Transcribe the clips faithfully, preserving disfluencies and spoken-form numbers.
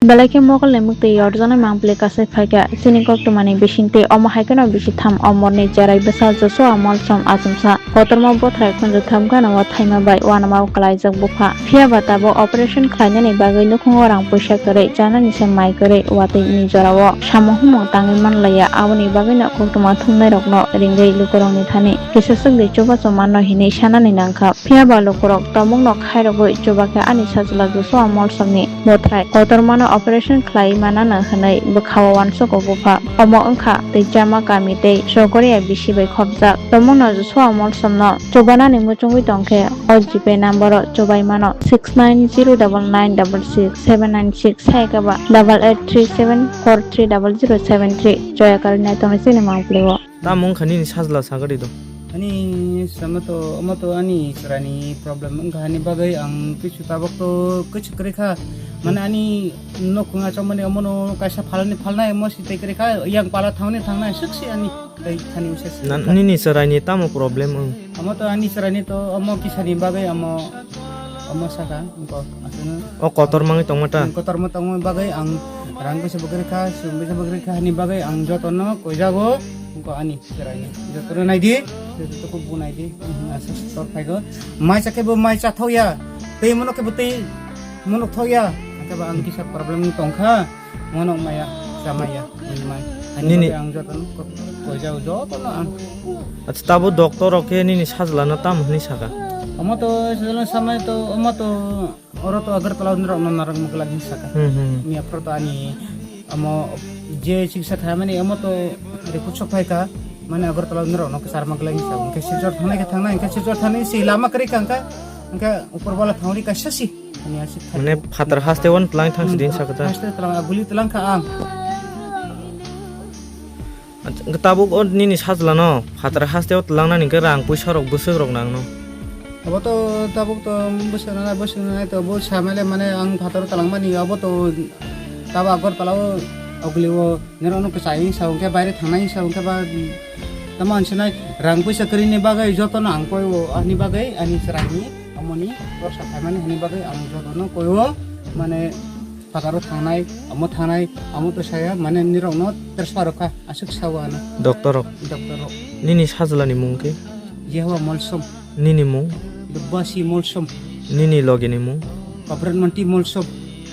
Belai khe mokolni mwktwi yorjaknai mangpili kasai phaikha chini koktwmani bisingtwi. Omo hai kheno bisi tham omorni cherai bwsa Joshua Molsom achomsa kotorma bothrai khunju tham gana o thaima bai uanama o kwlaijak bupha. Phiya ba tabuk operation khlainani bagwi nukhungo rang puisa kwrwi, chanani se mai kwrwi, watwi ni jorao samung humung tangwi manlaiya. Aboni bagwino koktwma thumnairokno ringwi lukurokni thani kisa swkdi chubachu manno hinwi sanani nangkha. Phiya ba lukurok tomungno khairogwi chubakhe ani sajla Joshua Molsomni bothrai kotormano operation khlai manano hwnwi bwkhao uansukgo bupha. Omo wngkha tei chama kami tei Sogoria bisi bai khopjak. Tomungno Joshua Molsomno chubanani muchungwi tongkhe o GPay number-o chubai mano six nine zero double nine double six seven nine six, hai khe ba double eight three seven four three double zero seven three. Joya karwi naitongni chini mangpili o. Tamo wngkha nini sajla sagari do? Ani sama to, omo to ani chwraini problem wngkha, hani bagwi ang kichu tabuk to kichu kwrwi kha. Mane ani nok wng achomani omono kaisa phalni phalnai, omo si tei kwrwi kha, yang pala thangni thangnai, swk si ani tei thani wngse si Na, wngkha. Nini chwraini tamo problem wng? Omo to ani chwraini to, omo kisani bagwi omo, omo saka, wngkha aswkno. O kotor mangwi tongma ta? Kotorma tongma bagwi ang rang bisa bwkrwi kha, sum bisa bwkrwi kha, hani bagwi ang jotono koijago, wngkha ani. Chwraini jotono naidi, joto khe bo naidi, aswk tor phaigo. Mai cha khe bo mai cha thokya, tei mono khe bo tei mono thokya, hwnkhe ba ang kisa problem wng tongkha, mono maya, cha maya, wng mai. Ani Nini bagwi ang jotono ko-, koijao, jotono ang. Acha, tabo doctor rok khe nini sajlano tamo hwnwi saka? Omo to sajlano samai to, omo to Oro to Agartala nirok no narwk mwkla hinwi saka. Hmm, hmm. Miya phoro to ani amo je chikisa khaimani amo to report sok phaikha, mane Agartala nirok no kwchar mwkla hinwi saka. Hwnkhe Silchar thangnai khe thangnai, hwnkhe Silchar thani se lama kwrwi kha hwnkhe, hwnkhe upor bala thangri kaisa si. Ani aswk thani. Mane phatar haste wan tlang thang Hmm, sidin saka ta. Haste tlang, aguli tlang kha ang. Acha, tabuk o nini sajlano phatar hasteo tlangnani hwnkhe rang puisa rok bwswk rok nangno? Abo to tabuk to bwswk nangnai, bwswk nangnai to bo samale mane ang phataro twlangmani abo to tabo Agartala o oglio nirok no kwchai sa hwnkhe baire thangnai sa hwnkhe ba tamo ang sinai rang puisa kwrwini bagwi jotono ang koi o ani bagwi ani chwraini amoni borsa khaimani hwnwi bagwi ang jotono koi o mane phataro thangnai, amo thangnai, amo to saya, mane nirok no transfer rokha, aswk sao ano. Doctor rok. Doctor rok. Nini sajlani mung khe? Jehovah Molsom. Nini mung? Debasi Molsom. Nini loge ni mung? Kabran Manti Molsom.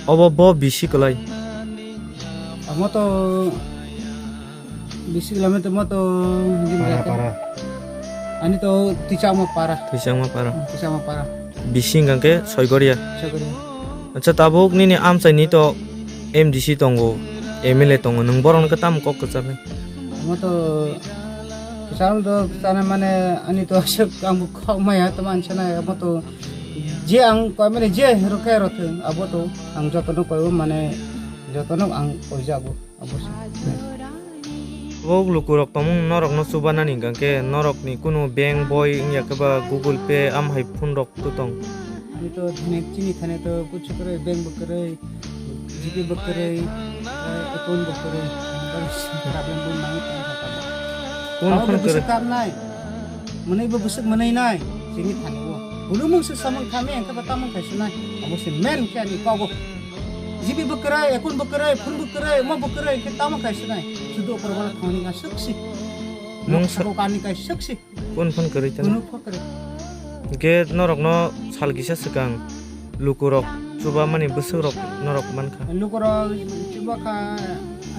Obo bo bisi kwlai? Amo to Bisi kilometer mo to Para, para. Ani to Tichangma para. Tichangma para. Hmm, Tichangma para. Bisi hingka khe Soigoria. Soigoria. Acha, tabuk nini amchaini to MDC tongo, MLA tongo, nwng borok no khe tamo kok kwchaknai? Amo to kwchang do kwchana mane ani to aswk ang bo kok maya to manchana amo to je ang koi mane je rokhe rothwng abo to ang jotono koibo mane jotono ang koijago. Obosoi. Bo lukurok tongmung norokno chubanani hwnkha khe norokni kunu bank boi wngya khe ba Google Pay amhai phone rok to tong. Ani to thani chini thani to kuchu kwrwi bank bo kwrwi, GPay bo kwrwi, eh, account bo kwrwi. Problem bo nangwi tong kha tamo. Kunu phone kwrwi? Kap nai. Mwnwi bo bwswk mwnwi nai, chini thani o. Bulu mung se samung thami, engkhe ba tamung khai sunai. Abo se men khe ani kogo. GPay bo kwrwi, account bo kwrwi, phone bo kwrwi, omo bo kwrwi, engkhe tamung khai sunai. Sudu opor bala thangni aswk si. Mung sa- Sabo kani kai swk si. Kunu phone kwrwi tano? Kunu phone kwrwi. Hwnkhe norokno sal kisa swkang lukurok chubamani bwswkrok norok mankha. Lukurok chubakha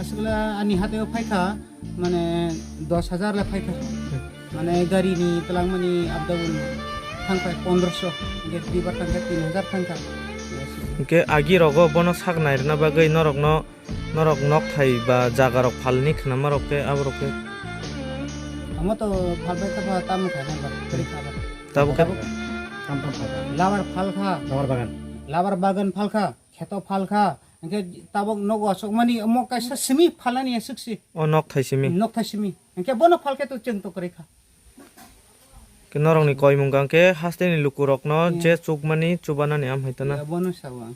aswkla ani hateo phaikha. Mane dos hajar le phaikha. Mane gari ni twlangmani up down thangkha pondroso, hwnkhe dibar thangkha tin hajar thangkha. Hwnkhe agi rogo bono sak nairwkna bagwi norokno, norok nokthai ba jaga rok phalni khwnama rok khe abo rok khe. Amo to phalbai kha ba tamo kha ba kwrwi kha ba. Tabuk khe? Tabuk. Labar phalkha. Labar bagan. Labar bagan phalkha. Kheto phalkha, hwnkhe tabuk nogo aswkmani omo kaisa simi phalnani aswk si. O nokthai simi? Nokthai simi. Hwnkhe bono phalkhe to chwng to kwrwi kha. Khe norokni koimung kang khe hasteni lukurokno Hmm. je chukmani chubanani amhai tana. Ya, bono sao ang.